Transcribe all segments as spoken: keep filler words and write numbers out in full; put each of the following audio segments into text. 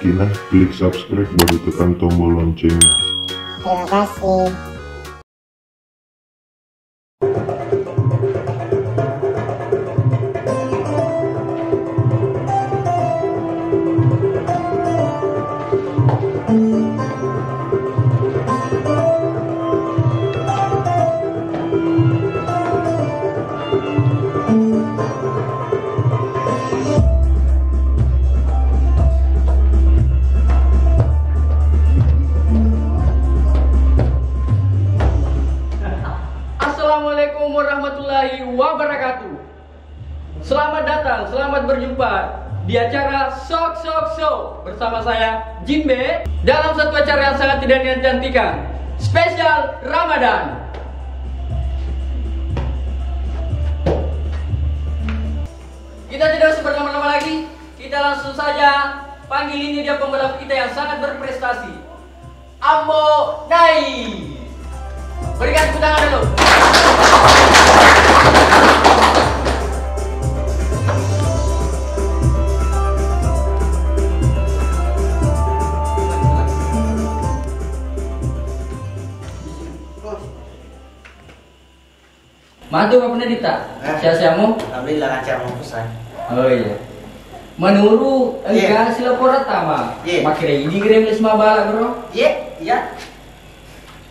Nah, klik subscribe baru tekan tombol loncengnya. Terima kasih. Assalamualaikum warahmatullahi wabarakatuh. Selamat datang, selamat berjumpa di acara Sok Sok Show bersama saya, Jimbe, dalam satu acara yang sangat tidak dinantikan, spesial Ramadan. Kita tidak usah berlama-lama lagi, kita langsung saja panggil ini dia pembalap kita yang sangat berprestasi. Ambo Nai. Berikan tepuk tangan dulu. Matu, Pak Pendeta. Eh. Sehat-sehatmu? Alhamdulillah, lancar mau pesan. Oh iya. Menuru Iya. Engka silapora tama. Iya. Makkeda idi gere les mabala, bro. Iya, iya.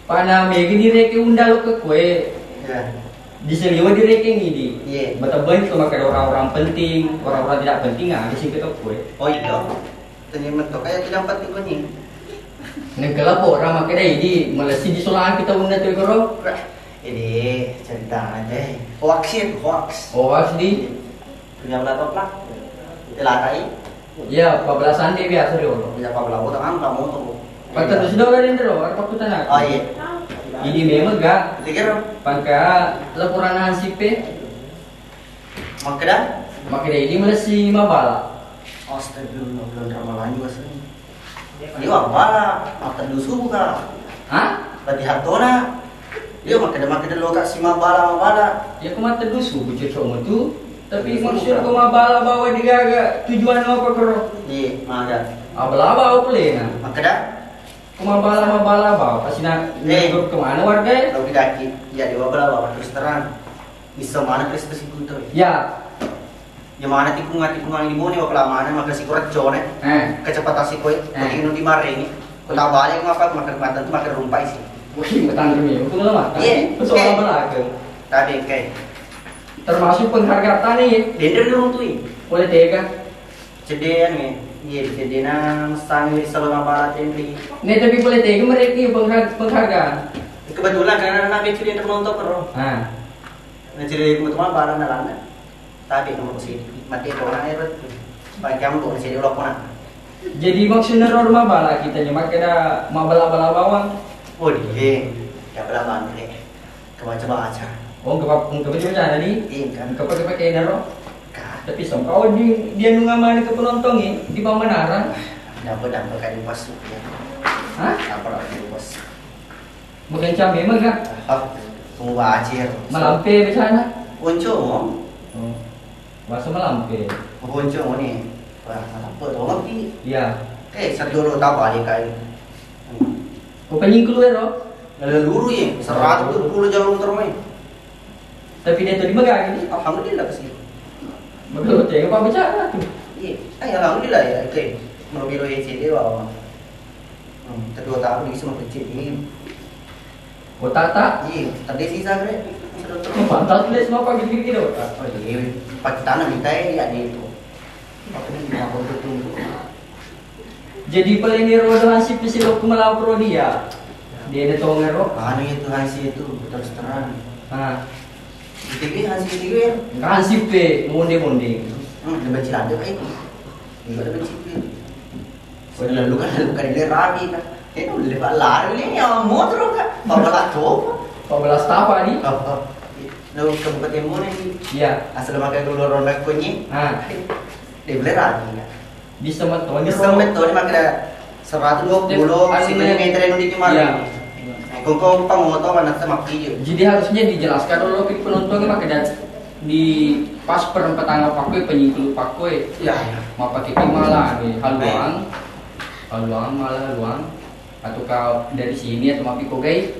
Pana mega direke undalo ke kue. Iya. Diseliwa direke ngidi. Iya. Betebeng itu makkeda orang-orang penting, orang-orang tidak penting, ah, di sini ke kue. Oh iya. Tanya mentok kayak tidak penting konyol. Nengkala pora makkeda idi, melesi disolaki taunna tu, bro. Ini cerita aja. Hoax itu, hoax. Hoax di? Punya belah toplak. Telakai. Iya, pabelasan de biasa riolo. Iya, pabelasan utang kamu tuh. Patterus do garing dero, ada pakutana. Oh iya. Ini memang gak. Pikir. Pangka laporan hansip e. Makkeda? Makkeda ini melesi mabala. Astagfirullah, bulan Ramalan juga sering. Ini mabala, makkeda dusu buka. Hah? Berarti hartona. Iya, makkeda-makkeda loka si mabala-mabala. Ya, ku matteddu suku cocokmu tu. Tapi maksud ku mabala bawa digaga tujuan apa kero? Iya, maga. Abala bawa pelena. Makkeda? Ku mabala-mabala bawa pasti na Eh. Kemana warga ya? Lo daki, jadi mabala bawa terus terang. Bisa mana Kristus itu? Ya. Yamana tikungan-tikungan di Bone, wa pelamana maka siko reccone. Eh. Kecepatan siko, eh, begini di mareni. Kota balik maka maka mata tu maka rumpai sih. Wih, matang kami. Untung lah matang. Iya. Soal belakang. Tapi kayak termasuk penghargaan nih ya. Dendel dulu tuh. Boleh tega. Cedean nih. Iya, cedena sang di Salona Barat Henry. Nih tapi boleh tega mereka penghargaan. Kebetulan karena nabi cedena menonton pro. Ah. Nah, cedena itu mah parah nalana. Tapi nomor sini, mati ko na ero. Bagi kamu ko sini lo kona. Jadi maksudnya ro mabala kita nya makkeda mabala-bala bawang. Oh, dia. Ya bala bangke. Kebaca-baca. Oh, kepa-, kebaca-baca tadi? Iya, kan. Kepake-pake naro. Tapi songkau di, dia nunga mana ke penonton ini di pembenaran. Dapat dapat kayu pas ya. Hah? Dapat kayu pas. Bukan cam memang kan? Ah, tunggu bacir. Malampe biasanya. Onco mo. Oh. Masa malampe. Onco mo ni. Wah, apa tu ngopi? Iya. Eh, sadolo tapa di kai. Ko penyingkulu ero? Leluru ye, seratus dua puluh jalur termai. Tapi dia tadi megang ini. Alhamdulillah pasti. Megang tega pembicara tu. Iya, eh, alhamdulillah ya, oke. Mau biro ya sih dia bawa. Hmm, kedua tahun bisa mau kecil ini. Kota tak? Iya, tadi sisa kre. Pantas les mau pagi-pagi do. Oh iya, pakai tanah minta ya di itu. Apa ini mau tunggu? Jadi paling ero do hansip si lo kumala pro dia. Dia ada tongero. Anu itu hansip itu terus terang. Ah. Itu hansip itu ya. Enggak hansip pe, monde-monde. Hmm, ada benci ada kayak itu. Iya, ada benci itu. Lalu kan, lalu kan dia rapi kan. Eh, udah lari ini ya motor kan. Bapak lah coba. Bapak lah stapa di? Apa? Lalu kabupaten mana ini? Iya. Asal makai dulu ronda kunyi. Ah. Dia boleh rapi kan. Bisa metode. Bisa metode makkeda seratus dua puluh sentimeter yang di kemarin. Iya. Nah, kongkong pangoto mana sama video. Jadi harusnya dijelaskan dulu ke penonton makkeda di pas perempatan apa kue penyingkulu pakue. Iya, iya. Mau pakai kimala nih haluan. Haluang, malah haluang. Atau kau dari sini atau mapi ko gai?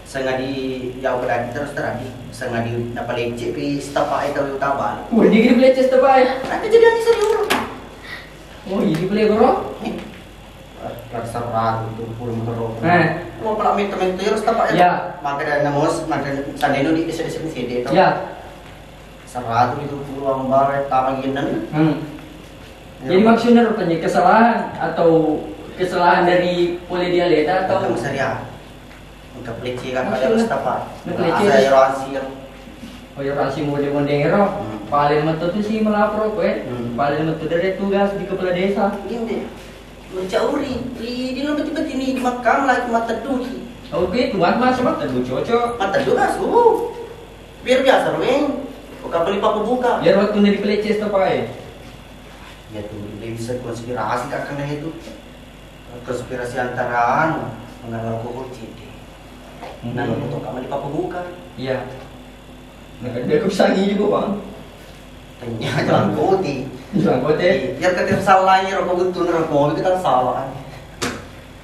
Sengadi jauh ke daki terus teradi. Sengadi napa lecce pi setapak itu tabal. Wah, dia kira lecce setapak ya? Nanti jadi angin serius. Oh, ini boleh, Bro? Eh, rasa ragu tuh, puluh motor. Eh. Mau pala minta-minta ya, setapak ya? Ya. Maka ada nemos, maka sana itu di S D S D itu. Ya. Seratu itu pulang bare tama ginen. Hmm. Ya. Jadi maksudnya rupanya kesalahan atau kesalahan dari pole dia leda atau? Bukan syariah. Engka pelecehan pada Mustafa. Pelecehan. Asa ya rahasia. Oh ya rahasia mode-mode ero. Hmm. Paling metu tu si melapor ko eh. Hmm. Paling metu dari tugas di kepala desa. Gini. Mencauri. Di, di lo beti-beti ni di makam lagi mata duki. Oke, tuan masih mata du cocok. Mata duki asu. Biar biasa, Weng. Oka beli papa buka. Biar waktu dari pelecehan, Pak, eh. Ya tuh, dia bisa konspirasi kakaknya itu. Konspirasi antara anu, pengaruh alkohol, C D. Hmm. Nah, lo foto kamu di papa buka. Iya. Nah, kan dia kesangi juga, Bang. Tanya jalan putih. Jalan putih. Iya, kata salahnya rokok betul, rokok kita salah.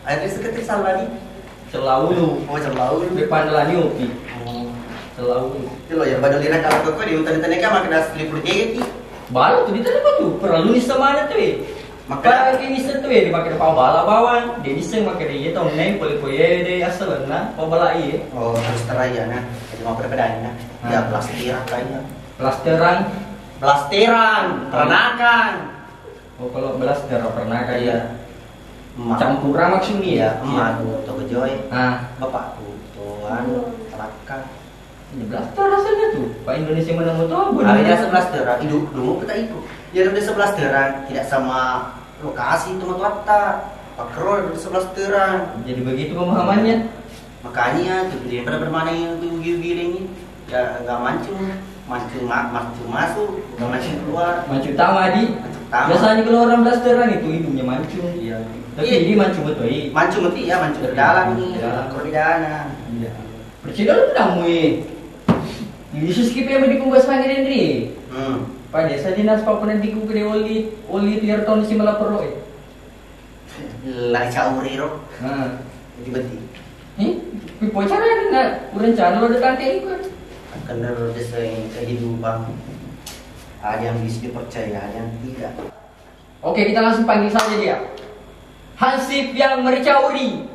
Ada sekitar salah nih. Cella ulu. Oh, cella ulu. Depan lani opi. Oh. Cella ulu. Itu lo ya, badal dina kalau kau di hutan-hutan kan makin asli putih ki. Baru tuh di tadi tuh, perlu nih sama ada tuh. Maka kayak ini tuh ya, dipakai pabala bawang, dia bisa pakai dia tuh neng, boleh boleh deh asal nah, pabala iya. Oh, terus terang ya nah. Jadi mau berbeda nah. Ya, plastik kayaknya. Blasteran. Blasteran, perenakan. Oh, kalau blaster perenakan. Iya. Emak. Campuran maksudnya. Iya, emak tuh, tuh kejoy. Ah. Bapak tuh, tuh, anu, raka. Ini blaster rasanya tuh. Pak Indonesia mana mau tahu? Ada biasa blasteran, hidup dulu kita itu. Ya udah seblasteran, tidak sama lokasi itu mau tuatta. Pak Kero udah seblasteran. Jadi begitu pemahamannya. Makanya tuh dia pada bermain yang tuh ugi-ugi ini. Ya nggak mancung, mancung ma mancung masuk, bukan mancung keluar. Mancung tama di. Mancung tama. Biasanya kalau orang blasteran itu hidungnya mancung. Iya. Tapi ini mancung betul. Mancung betul ya, mancung ke dalam nih. Ke dalam. Kalau di dalam. Iya. Percaya lu namu eh. Yesus kipe yang di pembuat sangi dendri. Hmm. Pada saya dinas papunan di kuku de oli oli tiar tahun si malah perlu eh. Lari cauri ro. Nah. Beti-beti. Ih, pipo cara na urencana lo datang ke ikut. Akan desa yang kehidupan. Ada yang bisa dipercaya, ada yang tidak. Oke, kita langsung panggil saja dia. Hansip yang mericauri.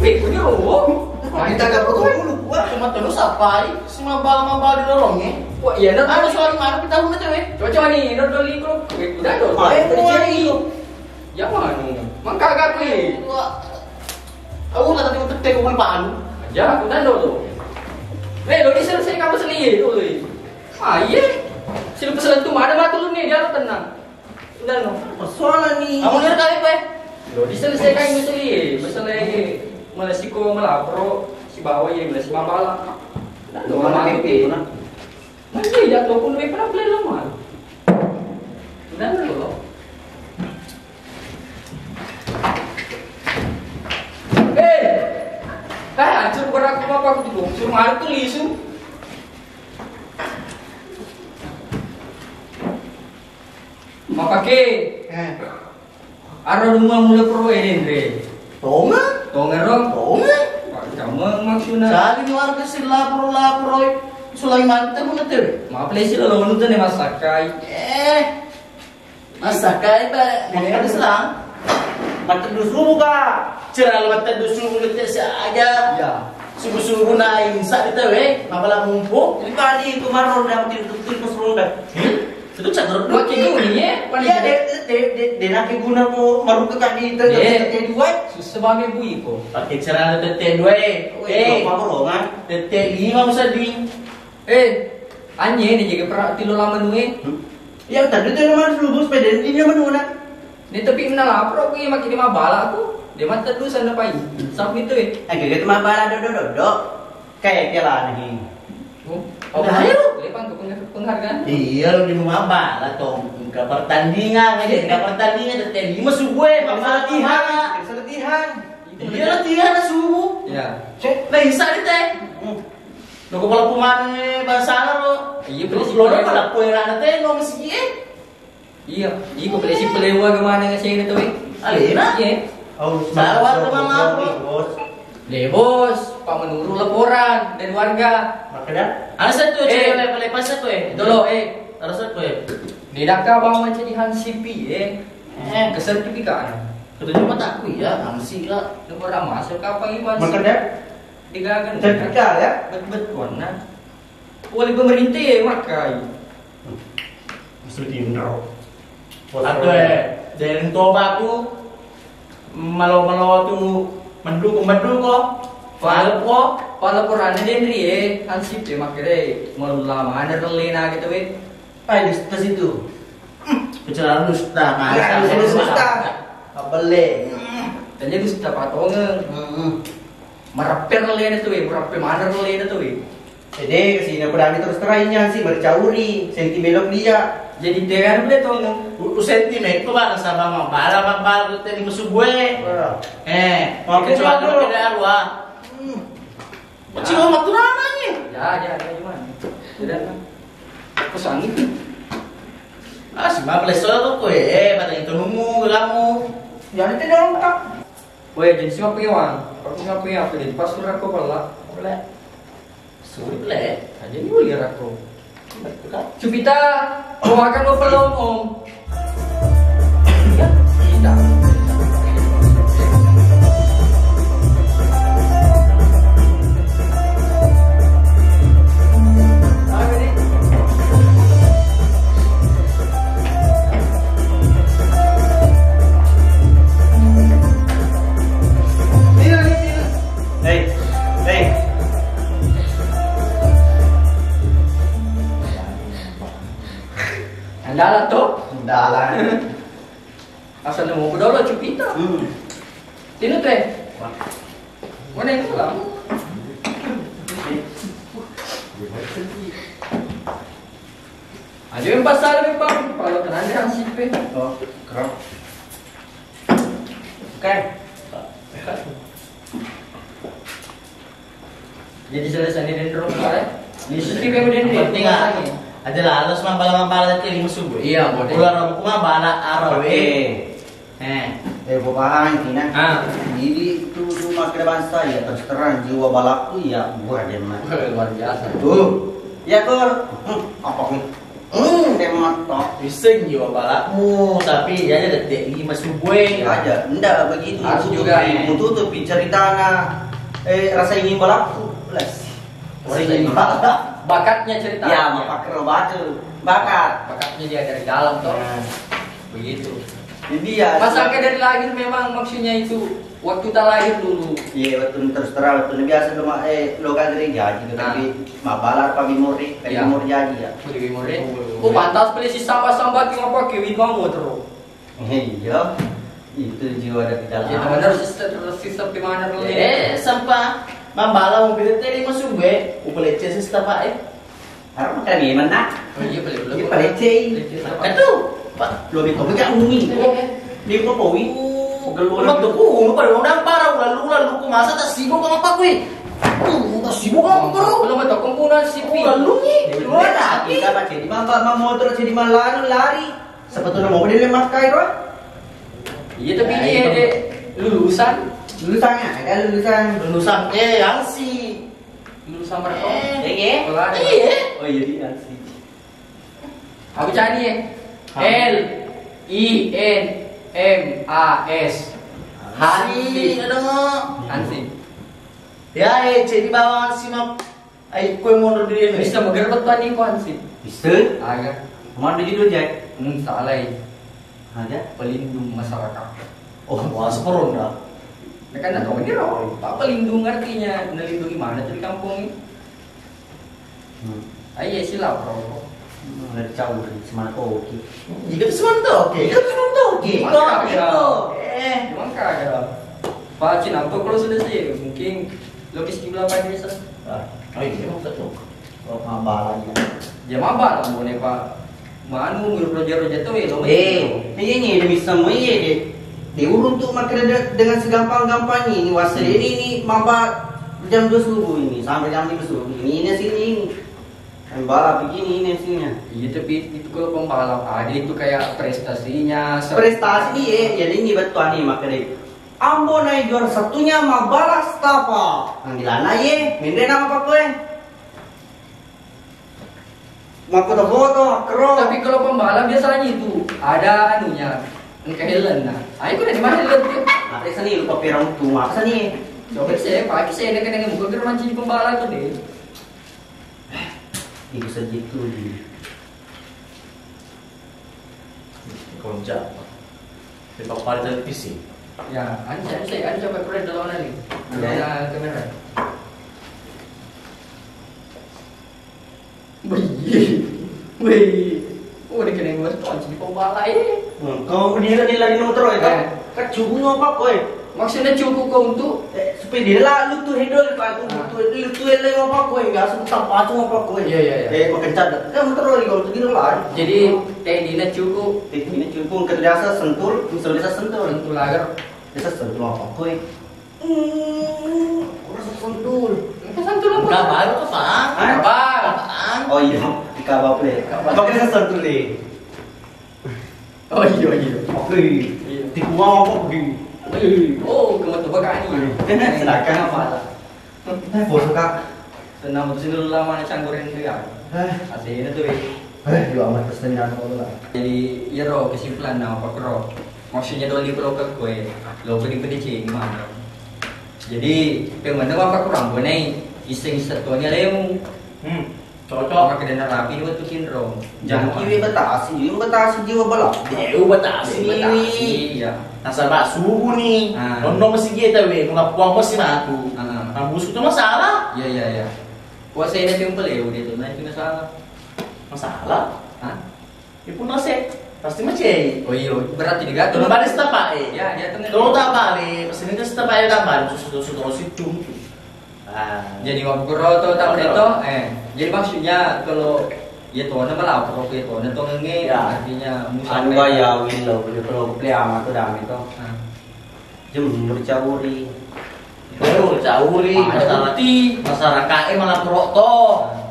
Wih, punya rowo. Kita gak perlu dulu, gua. Cuma terus apa, eh? Semua bal-bal di lorongnya. Wah, iya, nah. Ada soal mana kita guna tuh, eh? Cocok nih, no doli kok. Wih, udah dong. Ayo, mulai. Iya, manu. Mangkaga kuwi. Wah. Aku tak tadi tete kuwi paham. Aja, aku tando tuh. Weh, lo diselesaikan masalah iya dulu. Ah, iya. Sila pesan tuh mana mah tuh nih, dia tenang. Udah no. Persoalan nih. Kamu lihat kali, Pak? Lo diselesaikan masalah iya. Masalah iya. Malah si ko melapor, si bawa iya, malah si mabala. Udah no, mana mati itu, nah. Nah, iya, ya, lo pun weh pernah beli lemah. Udah no, lo. Eh! Eh, hancur berat apa aku tuh? Suruh malu tuh lisu. Mapake. Eh. Aro rumah mula pro eden re. Tonga? Tonga ro? Tonga? Pak, kamu maksudnya? Sali warga si lapor-lapor, sulai mantap bener. Maaf, lesi lo, lo nonton ya, Mas Sakai. Eh. Masakkai, Pak. Ini ada selang. Mattedu subuh, Kak. Cerah mattedu subuh kita saja. Ya. Subuh-subuh naik, sa kita, weh. Mapalah mumpung. Ini tadi itu marron yang tim tutul pas ronda. Hmm? Itu cakar dulu. Makin dulu nih, ya. Iya, de, de, de, de, nanti guna mau maruk ke kaki itu, de, de, dua. Susah banget, Bu, iko. Pakai cerah tete dua, eh. Wih, eh, apa borongan? Tete lima usah di. Eh, anye ni jaga perak tilo lama nue. Hmm? Yang tadi tu nama subuh sepeda ni nama nuna. Ni tapi mena lapor aku yang makin lima bala aku. Dia mata tu sana pai. Sampai tu eh. Eh, kita tu mabala dodo dodo. Kayak dia lah ni. Oh, dah, ayo. Lepang ke penghargaan. Iya, lu di mabala tong. Ke pertandingan aja, ke pertandingan tadi lima subuh eh, mabala latihan. Latihan. Iya lah, tiga na subuh. Iya. Cek, nah, isa di teh. Hmm. Lo ko pala pumane bahasa lo. Iya, lo, lo pala pue rana teh, no masjid, eh. Iya, iko polisi pelewa kemana ngasih itu, eh? Alena? Iya. Oh, salah warga, Bang, aku. Bos. Le, Bos, Pak, menurut laporan dari warga. Makanya? Ada satu, eh, cewek, boleh pas satu, eh. Dulu, eh. Ada satu, eh. Di Daka, Bang, macam di Hansipi, eh. Eh. Ke sertifikat. Ketujuh mata aku, iya, Hansi lah. Nomor masuk kapan ini, Bang? Makanya? Digaga. Sertifikat, ya? Bet-bet warna. Wali pemerintah ya, makai. Maksud Indro. Atau, eh, dari tobaku, malo-malo tu mendukung, mendukung. Pala-, pala-, palaporannya Denri, eh, Hansip, eh, makere, malu lama, ada relena gitu, eh. Pai, dusta situ. Hmm, bicara dusta, nah, dusta. Mabelle. Hmm. Tanya dusta patongen. Hmm. Marappe lena tu, eh, marappe mana lena tu, eh. Ede, kesini aku dami terus terang, iya sih, bercauri, senti melok dia. Jadi, tegar beli tongeng. U-, u senti meko, Bang, sama mabala, mabala, tadi masuk gue. Iya. Eh, makanya kecuali aku. Beda arwah. Hmm. Kecil amat tuh namanya. Ya, ya, ya, gimana? Tidak, kan? Pesan itu. Ah, si Maples soal kok kue, eh, pada itu nunggu kamu. Ya, itu dong, Kak. Weh, jadi siapa ya, Wan? Aku siapa ya? Aku jadi pas surat kok, pala. Boleh. Sulit, Le. Aja ini boleh aku. Betul, Kak. Cupita, mau makan mau belum, Om? Hei, hei. Andalan tuh. Andalan. Asal nemu ku dolo Cupita. Hmm. Sini teh. Mana itu lah? Aja yang pasal nih, Pak. Kalau tenang deh, hansip, eh. Oh, kerap. Oke. Jadi selesai nih dendro, Pak, ya? Di sisi B U D N D. Penting, ah. Aja lah, harus mambala-mambala tadi lima subuh. Iya, boleh. Ular aku mah bala arawe. Oke. Eh. Eh, gua paham intinya. Ah. Jadi itu, itu masker bangsa ya, terus terang jiwa balaku ya, gua ada mah. Wah, luar biasa. Tuh. Ya, Kor. Hmm, apa nih? Hmm, demak toh. Wiseng jiwa balamu, tapi ya aja detik lima subuh, eh. Aja, ndak begitu. Harus juga, eh. Mutu tuh ceritana, eh, rasa ingin balaku. Les. Rasa ingin balak. Bakatnya cerita. Ya, mapakkero batu. Bakat. Bakatnya dia dari dalam toh. Nah. Begitu. Jadi ya, masa ke dari lahir memang maksudnya itu waktu tak lahir dulu. Iya, waktu terus terang, waktu biasa cuma, eh, lo kan dari jaji, iya, tapi mabala apa bimori, kan, iya, bimori jaji ya. Di bimori. Oh, pantas beli sisa pasang batu apa ke wit mau terus. Iya, itu jiwa dari dalam. Iya, benar, sisa terus sisa di mana dulu? Eh, sempat mabala mobil tadi masuk gue, upelece sisa, Pak, eh. Harus makan ya, mana? Oh iya, boleh, boleh. Iya, boleh. Palecei. Palecei. Itu, Pak. Lo betul, jangan umi. Iya. Dia mau powi. Gelu. Lo tuh, uh, lo pada udah parah, lalu, lalu, ku masa tak sibuk sama apa, kui? Uh, tak sibuk sama apa, lo? Lo betul, kumpulan sipi. Lalu nih, keluar lagi. Kita baca di mama, mama motor, jadi malam lari. Sepatu mau beli lemak kai, Pak? Iya, tapi dia, dia lulusan. Lulusannya, ada lulusan. Lulusan, eh, yang si Lulusan berapa? Eh, iya. Kelar. Iya. Oh iya, dia sih. Aku cari ya. Hah? L I N M A S. Hansi. Hansi, ada nggak? Hansi. Ya, eh, cek di bawah si Map. Ai, kue mundur dulu ini. Bisa bergerak tadi, Hansi. Bisa? Agak. Mana judul, Jack? Hmm, salah, eh. Ada? Pelindung masyarakat. Oh, wah, seperonda. Ya kan, nggak tahu ini, Pak, pelindung artinya melindungi mana tuh di kampung ini? Hmm. Ah, iya, sih, lapor, Bro. Hmm, ada caur, semana oke. Iya, semana oke. Iya, semana oke. Makanya. Kok, kok. Eh. Makanya. Pak Cina, apa kalau sudah sih? Mungkin logis di belakang desa. Ah, oh iya, maksud tuh. Oh, mabala aja. Ya, mabala, boleh, Pak. Manu, roja-roja tuh, ya, lo. Eh, iya, iya, demi semua, iya, deh. Diurung tu makkeda de-, dengan segampang-gampangnya ini, wassaili ini mabba jam dua subuh ini sampai jam lima subuh ini, ini sini ini. Main bola begini ini hasilnya. Iya, tapi itu kalau pembalap ada itu kayak prestasinya, se- Prestasi dia, jadi ini betul nih makkeda. Ambo naik juara satunya mabala Stafa. Nang dilana ye, mende nama pakoe. Mafoto-foto, kero. Tapi kalau pembalap biasanya itu ada anunya, engka helmnya. Ayo, kau dari mana helm tuh? Apa seni lupa pirang tu, apa seni? Coba saya pakai saya dengan yang bukan kira mancing pembalap tuh deh. Itu saja itu di konja. Di pappari televisi. Ya, anu saya, anu saya, anu saya pakai dulu nih. Ada kamera. Wih, wih. Oh, dia kena yang bertuan, jadi pembalap ini. Hmm, kau berdiri nih lari motor ya, kan? Eh. Kan cukup apa kau? Maksudnya cukup kau untuk Eh, supaya dia lah lu tuh hedol, Pak, aku Ah. Lu tuh, lu tuh ele apa kau? Enggak, aku tak pacu apa kau? Iya, iya, iya. Eh, makan cadat. Kan motor lagi kau tuh gitu lah. Jadi, teh dina cukup. Teh dina cukup, ke biasa sentul, misal biasa sentul. Sentul agar. Biasa sentul apa kau? Hmm, rasa sentul. Itu sentul apa? Enggak baru apa? Hah? Apa? Apaan? Oh iya, di kabel play. Kabel. Pakai rasa sentul deh. Oh iya, iya. Oke. Iya. Tipu apa begini? Oh, kamu tuh bakal ini. Sedangkan apa? Eh, bos, Kak. Tenang, betul sih dulu lama nih canggurin tuh ya. Eh. Aslinya tuh, eh. Eh, juga amat kesenangan kau lah. Jadi, iya ro, kesimpulan nama Pak Kro. Maksudnya doli pro ke kue, lo pedi-pedi cing mah. Jadi, pemana Pak Kro ambo nih, iseng-iseng tuanya lemu. Hmm. Cocok. Makkeda narapi ni wettu kinro. Jangan kiwi batasi, iwi batasi jiwa bala. De'u batasi. Batasi, iya. Nasaba subuh ni. Ah. Nonno masigi tawe, kuna puang masi matu. Ah. Nah, busuk tu masalah. Iya, iya, iya. Puasa ini yang peleu dia tu, nah itu masalah. Masalah? Hah? Ipu nase, pasti macei. Oh iya, berarti digatur. Tolong balik setapak, eh. Ya, dia tengah. Tolong tak balik, pasti minta setapak ya tak balik, susu, susu, susu, susu, Ah. Jadi makkuro to tau de to, eh. Jadi maksudnya kalau ya tona melapor ke tona to ngenge, ya. Artinya musa anu ya wilo, wilo kalau peliama to dame to. Ah. Jemur cauri. Jemur cauri, masyarakat, masyarakat e melapor to.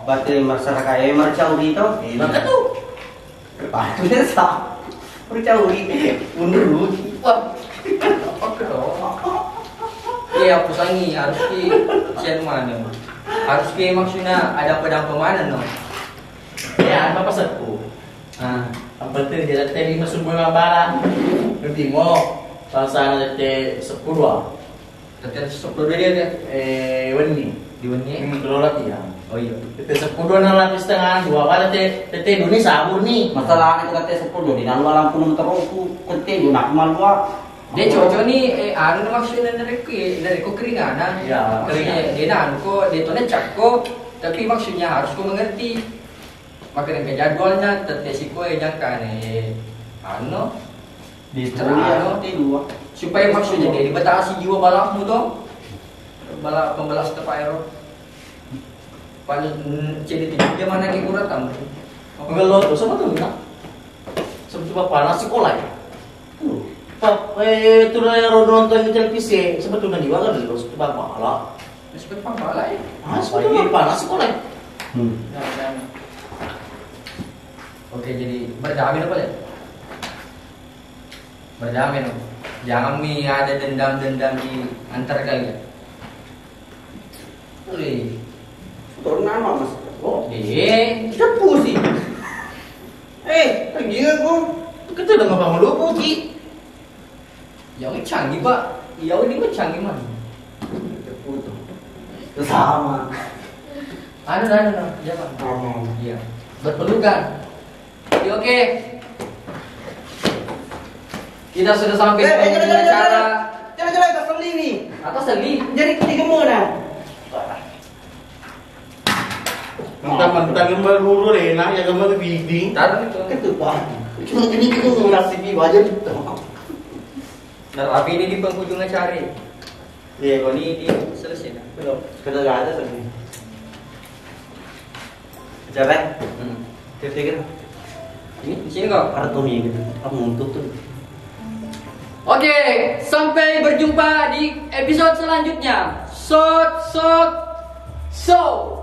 Berarti masyarakat e mercauri to? Iya. Maka tuh. Aku desa. Percauri. Mundur. Wah. Apa dong? Iya, aku sangi harus ki sian mana? Harus ki maksudnya ada pedang pemanen no. Ya, apa pesanku? Ah, apa tuh jalan tadi masuk bola bala. Lebih mau. Salah sana tete sepuluh. Tette seppulo dua dia, dia. Eh, wenni. Di wenni? Hmm, kalau latihan. Oh iya. Tette seppulo dua na latihan setengah dua, pada te, tette dua ni sabur ni. Masalahnya kita tette seppulo dua di dalam lampu nomor terus ku, tette dua nak malua. Dia cocok ni, eh, anu maksudnya dari ku, dari ku keringanan. Ya, maksudnya keringan. Dia nanu ko, dia tuh cakko, tapi maksudnya harus ku mengerti. Maka dengan jadwalnya tette sikoe jangkane, anu, di istirahat, anu, di dua. Supaya maksudnya dia dibatasi jiwa balapmu to. Bala pembelas tepaero. Pada, mm, jadi tidak dia mana ke kurang tamu. Enggak lo tuh sama tuh enggak. Sebetulnya panas sekolah ya. Tuh. Pak, eh, itu lah yang nonton di televisi. Sebetulnya di mana lo sebetulnya malah. Respect pang pala, eh. Ah, apa ini panas kok, eh? Hmm. Jangan, jangan. Oke, jadi berdamai apa, Le? Berdamai, no. Jangan mi ada dendam-dendam di antar kalian. Wih. Turun nama, Mas? Oh, eh, kita pusing. Eh, gila gua. Kita udah ngapa ngelupu, Ki? Iya, ini canggih, Pak. Iya, ini mah canggih, man. Sama. Anu, anu, anu. Iya, Pak. Ngomong. Iya. Berpelukan. Oke, oke. Kita sudah sampai di penghujung acara. Jangan, jangan, jangan, jangan, jangan, jangan. Atau seli? Jadi, tiga mana? Mentang-mentang gembar guru Rena, ya gembar biding. Taruh itu. Itu, Pak. Cuma gini-gini ngerasi di wajah gitu. Nah, tapi ini di penghujung acara. Iya. Kalau ini, ini selesai, nah. Belum. Sudah nggak ada tadi. Siapa? Hmm. Kira-kira. Ini, di sini kok. Ada Tommy gitu. Kamu untuk tuh. Oh, Oke, sampai berjumpa di episode selanjutnya. Shot, shot, show.